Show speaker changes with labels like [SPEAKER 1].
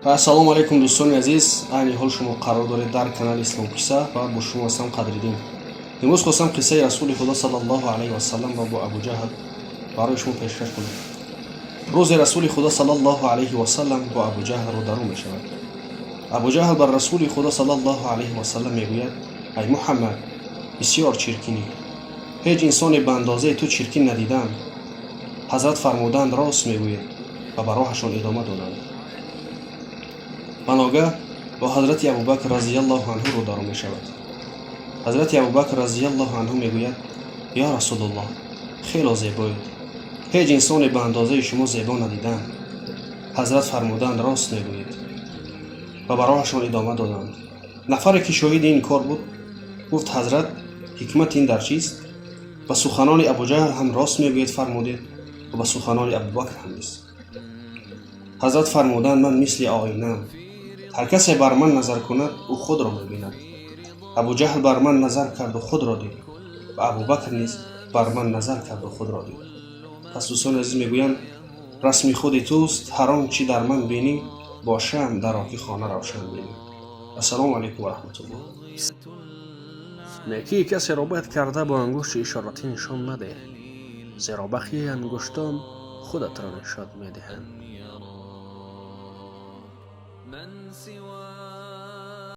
[SPEAKER 1] Ассалому алайкум, дӯстони азиз. Айни ҳол шумо қарор доред дар канали Ислом Қисса ва бо шумо ҳастам Қадриддин. Имрӯз хостам қиссаи Расули Худо саллаллоҳу алайҳи васалламро бо Абуҷаҳл барои шумо пешкаш кунам. Рӯзе Расули Худо саллаллоҳу алайҳи васаллам бо Абуҷаҳл рӯдарӯ мешавад. Абуҷаҳл бар Расули Худо саллаллоҳу алайҳи васаллам мегӯяд: «Ай Муҳаммад, бисёр чиркинӣ, ҳеҷ инсоне ба андозаи ту чиркин надидам». Ҳазрат фармуданд: «Рост мегӯед», ва ба роҳашон идома доданд. Ва ногаҳ бо ҳазрати Абубакр разияллоҳу анҳу рӯдарӯ мешавад. Ҳазрати Абубакр разияллоҳу анҳу мегӯяд: «Ё Расулуллоҳ, хело зебоед, ҳеҷ инсоне ба андозаи шумо зебо надидам». Ҳазрат фармуданд: «Рост мегӯед», ва ба роҳашон идома доданд. Нафаре, ки шоҳиди ин кор буд, гуфт: «Ҳазрат, ҳикмати ин дар чист? Ба суханони Абуҷаҳл ҳам рост мегӯед фармудед ва ба суханони Абубакр ҳам низ». Ҳазрат фармуданд: «Ман мисли оинаам, ҳар касе бар ман назар кунад, ӯ худро мебинад. Абуҷаҳл бар ман назар карду худро дид ва Абубакр низ бар ман назар карду худро дид». Пас, дӯстони азиз, мегӯянд: «Расми худи туст ҳар он чӣ дар ман бинӣ, бо шамъ даро, ки хона равшан бинӣ». Ассалому алайкум ва раҳматуллоҳ. Некии касеро бояд карда бо ангушти ишоратӣ нишон мадеҳ, зеро бақияи ангуштон худатро нишон медиҳанд.
[SPEAKER 2] من سوى